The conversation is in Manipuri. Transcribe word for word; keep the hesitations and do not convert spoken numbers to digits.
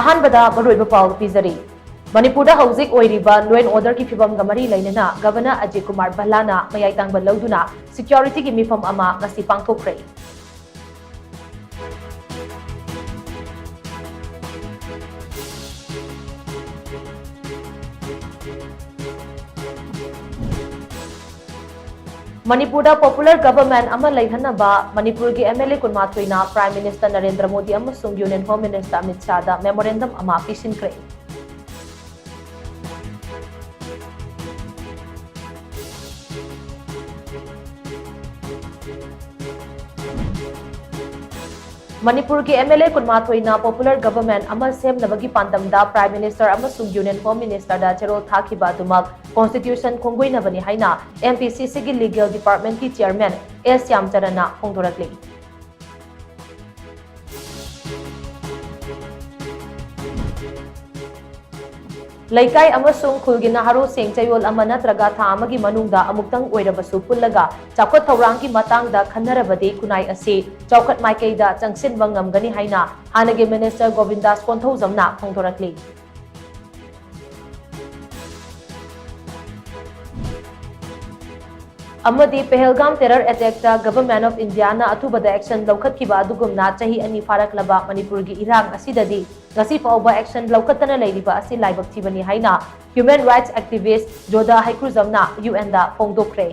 ꯑꯍꯥꯟꯕꯗ ꯃꯔꯨꯑꯣꯏꯕ ꯄꯥꯎ ꯄꯤꯖꯔꯤ꯫ ꯃꯅꯤꯄꯨꯔꯗ ꯍꯧꯖꯤꯛ ꯑꯣꯏꯔꯤꯕ law and orderꯒꯤ ꯐꯤꯕꯝꯒ ꯃꯔꯤ ꯂꯩꯅꯅ ꯒꯕꯔꯅꯔ ꯑꯖꯤꯠ ꯀꯨꯃꯥꯔ ꯚꯜꯂꯥꯅ ꯃꯌꯥꯏ ꯇꯥꯡꯕ ꯂꯧꯗꯨꯅ securityꯒꯤ ꯃꯤꯐꯝ ꯑꯃ ꯉꯁꯤ ꯄꯥꯡꯊꯣꯛꯈ꯭ꯔꯦ꯫ ꯃꯅꯤꯄꯨꯔꯗ popular government ꯑꯃ ꯂꯩꯍꯟꯅꯕ ꯃꯅꯤꯄꯨꯔꯒꯤ MLA ꯀꯨꯟꯃꯥꯊꯣꯏꯅ Prime Minister Narendra Modi ꯑꯃꯁꯨꯡ Union Home Minister Amit ꯁꯥꯍꯗ memorandum ꯑꯃ ꯄꯤꯁꯤꯟꯈ꯭ꯔꯦ꯫ ꯃꯅꯤꯄꯨꯔꯒꯤ MLA ꯀꯨꯟꯃꯥꯊꯣꯏꯅ popular government ꯑꯃ ꯁꯦꯝꯅꯕꯒꯤ ꯄꯥꯟꯗꯝꯗ Prime Minister ꯑꯃꯁꯨꯡ Union Home Ministerꯗ ꯆꯦꯔꯣꯜ ꯊꯥꯈꯤꯕ ꯑꯗꯨꯃꯛ constitution ꯈꯣꯡꯒꯣꯏꯅꯕꯅꯤ ꯍꯥꯏꯅ MPCCꯒꯤ legal departmentꯀꯤ chairman ꯑꯦꯁ ꯁ꯭ꯌꯥꯝꯆꯔꯟꯅ ꯐꯣꯡꯗꯣꯔꯛꯂꯤ꯫ ꯂꯩꯀꯥꯏ ꯑꯃꯁꯨꯡ ꯈꯨꯜꯒꯤ ꯅꯍꯥꯔꯣꯜꯁꯤꯡ ꯆꯌꯣꯜ ꯑꯃ ꯅꯠꯇ꯭ꯔꯒ ꯊꯥ ꯑꯃꯒꯤ ꯃꯅꯨꯡꯗ ꯑꯃꯨꯛꯇꯪ ꯑꯣꯏꯔꯕꯁꯨ ꯄꯨꯜꯂꯒ ꯆꯥꯎꯈꯠ ꯊꯧꯔꯥꯡꯒꯤ ꯃꯇꯥꯡꯗ ꯈꯟꯅꯔꯕꯗꯤ ꯈꯨꯟꯅꯥꯏ ꯑꯁꯤ ꯆꯥꯎꯈꯠ ꯃꯥꯏꯀꯩꯗ ꯆꯪꯁꯤꯟꯕ ꯉꯝꯒꯅꯤ ꯍꯥꯏꯅ ꯍꯥꯟꯅꯒꯤ minister ꯒꯣꯕꯤꯟꯗꯥꯁ ꯀꯣꯟꯊꯧꯖꯝꯅ ꯐꯣꯡꯗꯣꯔꯛꯂꯤ꯫ ꯑꯃꯗꯤ ꯄꯦꯍꯜꯒꯥꯝ terror attackꯇ Government of Indiaꯅ ꯑꯊꯨꯕꯗ action ꯂꯧꯈꯠꯈꯤꯕ ꯑꯗꯨꯒꯨꯝꯅ ꯆꯍꯤ ꯑꯅꯤ ꯐꯥꯔꯛꯂꯕ ꯃꯅꯤꯄꯨꯔꯒꯤ ꯏꯔꯥꯡ ꯑꯁꯤꯗꯗꯤ ꯉꯁꯤ ꯐꯥꯎꯕ action ꯂꯧꯈꯠꯇꯅ ꯂꯩꯔꯤꯕ ꯑꯁꯤ ꯂꯥꯏꯕꯛ ꯊꯤꯕꯅꯤ ꯍꯥꯏꯅ human rights activist ꯖꯣꯗꯥ ꯍꯩꯀ꯭ꯔꯨꯖꯝꯅ UNꯗ ꯐꯣꯡꯗꯣꯛꯈ꯭ꯔꯦ꯫